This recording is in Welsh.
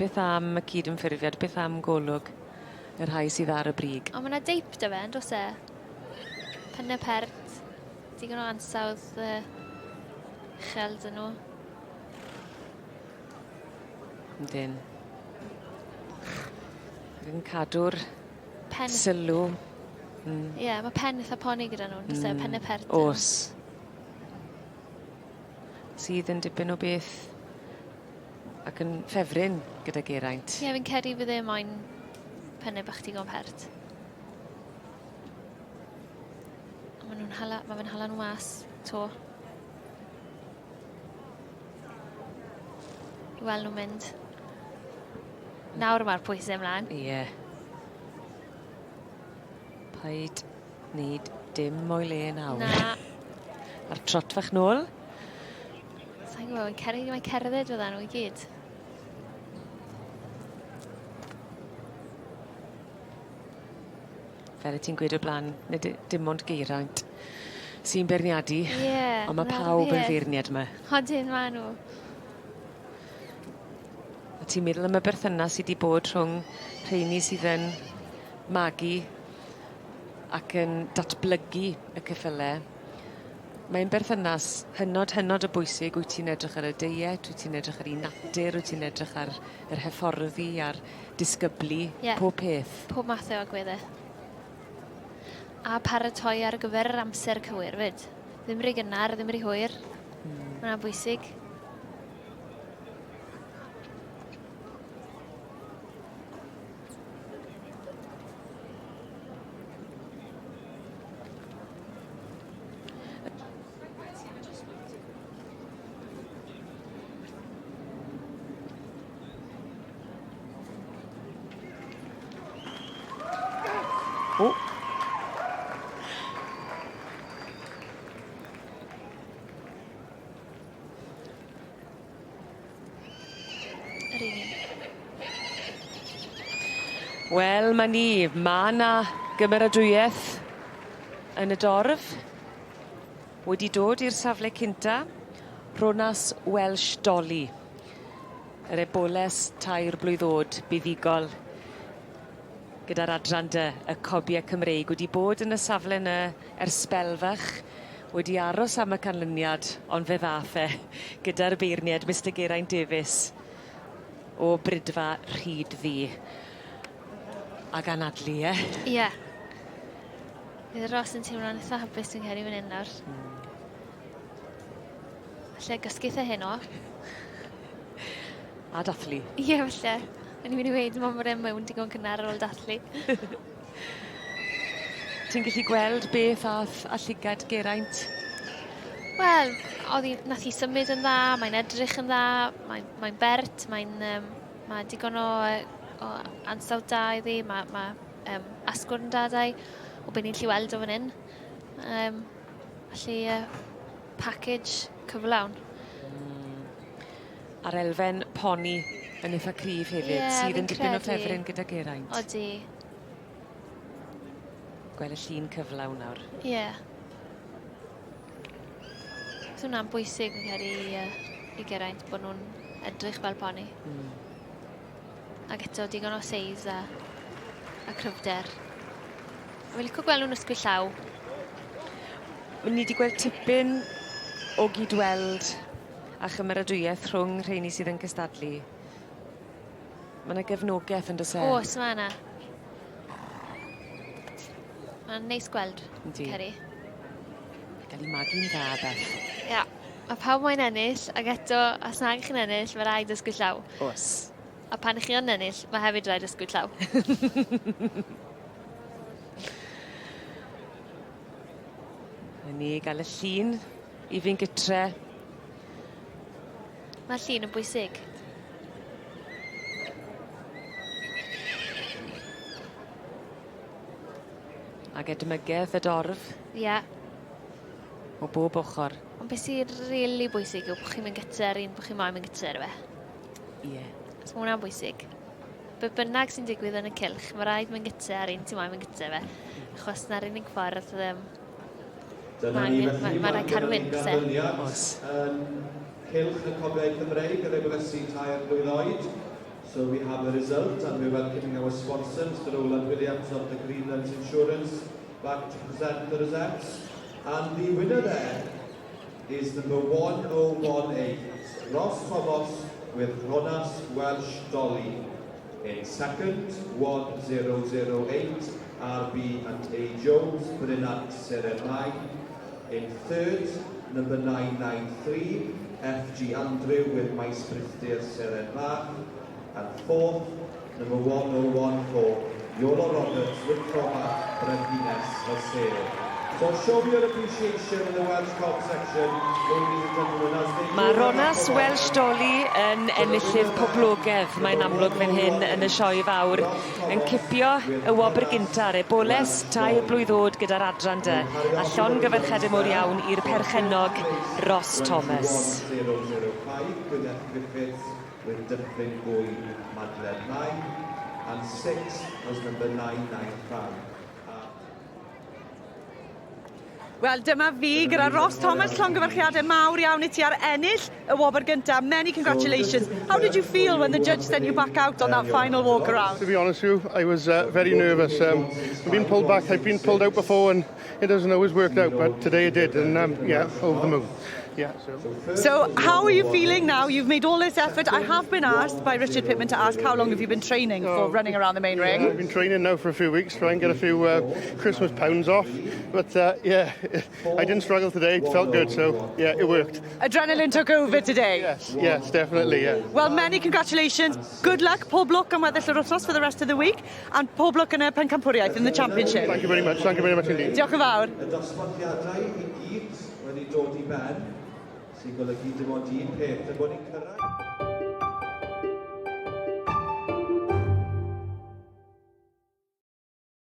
Beth am y cydymffurfiad? Beth am golwg y rhai sydd ar y brig? Ond mae yna deip 'da fe, yn does e? Penne pert, digon o ansawdd uh, uchel 'dyn nhw. Yndyn. Yn cadw'r pen... sylw. Mm. Ie, yeah, mae pen eitha poni gyda nhw, yn does e? Mm. Penne pert. Oes. Sydd yn dipyn o beth ac yn ffefryn gyda Geraint. Ie, yeah, fi'n credu fydd e moyn penne bach digon pert. A maen nhw'n hala, mae fe'n hala nhw mas 'to. I weld nhw'n mynd. Nawr mae'r pwysau ymlaen. Ie. Yeah. Paid wneud dim o'i le nawr. Na. A'r trot fach nôl. Sa'n gwybod, mae'n cerdded, mae'n cerdded fydda nhw i gyd. Fel y ti'n gweud o'r blaen, nid dim ond Geraint sy'n beirniadu. Ie. Ond mae pawb yn feirniad yma. Odyn, ma' nhw. A ti'n meddwl am y berthynas sy 'di bod rhwng rheini sydd yn magu ac yn datblygu y ceffyle. Mae'n berthynas hynod hynod o bwysig wyt ti'n edrych ar y deiet wyt ti'n edrych ar 'u natur wyt ti'n edrych ar yr hyfforddi a'r disgyblu. Ie. Pob peth. Pob math o agwedde. A paratoi ar gyfer yr amser cywir 'fyd. Ddim rhy gynnar, ddim rhy hwyr. Hmm. Ma' wnna'n bwysig. O! Yr un un. Wel, ma' ni. Ma' 'na gymeradwyeth yn y dorf. Wedi dod i'r safle cynta, Rhonas Welsh Dolly. Yr eboles tair blwydd o'd buddugol gyda'r adran dy y cobie Cymreig wedi bod yn y safle 'ny ers sbel fach wedi aros am y canlyniad ond fe ddath e gyda'r beirnied Mistar Geraint Davies o Bridfa Rhyd Ddu. Ag anadlu ie? Ie. Bydd Ross yn teimlo'n itha hapus dwi'n credu fan 'yn nawr. Hmm. Falle gysgu 'the heno. A dathlu. Ie falle. O'n i myn' i weud ma' bod e mewn digon cynnar ar ôl dathlu. Ti'n gallu gweld beth ath â llygad Geraint? Wel o'dd 'i nath hi symud yn dda mae'n edrych yn dda mae'n mae'n bert mae'n yym ma' digon o yy o ansawdd da iddi ma' ma' yym asgwrn da 'da 'i o be' ni'n 'llu weld o fan 'yn. Yym felly yy package cyflawn. Hmm. A'r elfen poni yn itha cryf hefyd... Ie ...sydd yn dipyn o ffefryn gyda Geraint. Odi. Gwel y llun cyflawn nawr. Ie. So hwnna'n bwysig fi'n credu i yy i Geraint bo' nw'n edrych fel poni. Hmm. Ag eto digon o seis a a cryfder. Fi'n lico gweld nw'n ysgwyd llaw. Ni 'di gweld tipyn o gyd-weld a chymeradwyaeth rhwng rheini sydd yn cystadlu. Ma' 'na gefnogeth on'd o's e? O's ma' 'na. Ma'n neis gweld. Yndi. Ceri. Ga'l 'i magu'n dda Beth. Ia. Ma' pawb moyn ennill ag eto os nag 'ych chi'n ennill ma' raid ysgwyd llaw. O's. A pan 'ych chi yn ennill ma' hefyd raid ysgwyd llaw. 'Na ni ga'l y llun i fynd gytre. Ma'r llun yn bwysig. Ag edmygedd y dorf. Ie. O bob ochor. Ond be' sy rili bwysig yw bo' chi'n mynd gytre ar un bo' chi moyn mynd gytre ar fe. Ie. So ma' wnna'n bwysig. Be' bynnag sy'n digwydd yn y cylch ma' raid mynd gytre ar un ti moyn mynd gytre fe. Achos 'na'r unig ffordd yym Dyna ni felly, ma' raid cadw fynd se. Oes. Yn cylch y Cobiau Cymreig yr Ebolesi tair blwydd oed. So we have a result and we're welcoming our sponsor, Mr Roland Williams of the Greenlands Insurance, back to present the results. And the winner there is number 1018, Ross Thomas with Ronas Welsh Dolly. In second, 1008, RB and A Jones, Brynant Seren Mai. In third, number 993, FG Andrew with Maes Brithdir Seren Bach. And fourth, number 1014, Iolo Roberts with Cromach Brenhines Roseo. So show your appreciation in the Welsh Cob section, ladies and gentlemen, as they... Mae Ronas Welsh Dolly yn enillydd poblogaidd, mae'n amlwg fan hyn yn y sioe fawr, yn cipio y wobr gynta ar eboles 3 blwydd oed gyda'r adran D, a llongyfarchiadau mowr iawn i'r perchennog Ross Thomas. 005, Gwyneth Griffiths with Dyffryn Gwy Madeleine Mai. And six was number 995. Wel, dyma fi gyda Ross Thomas, llongyfarchiadau mawr iawn i ti ar ennill y wobr gyntaf. Many congratulations. How did you feel when the judge sent you back out on that final walk around? To be honest with you, I was very nervous. I've been pulled back, I've been pulled out before and it doesn't always work out, but today it did, and yeah, over the moon. Yeah, so. So, how are you feeling now? You've made all this effort. I have been asked by Richard Pittman to ask how long have you been training for running around the main ring? I've been training now for a few weeks, try and get a few Christmas pounds off. But yeah, I didn't struggle today. It felt good, so yeah, it worked. Adrenaline took over today. Yes, definitely, yeah. Well, many congratulations. Good luck. Pob lwc am weddill yr wythnos for the rest of the week. And pob lwc yn y pencampwriaeth in the championship. Thank you very much. Thank you very much indeed. Diolch yn fawr. Y dosbarthiadau i gyd wedi dod i ben, sy'n golygu dim ond un peth, y bod ni'n cyrraedd.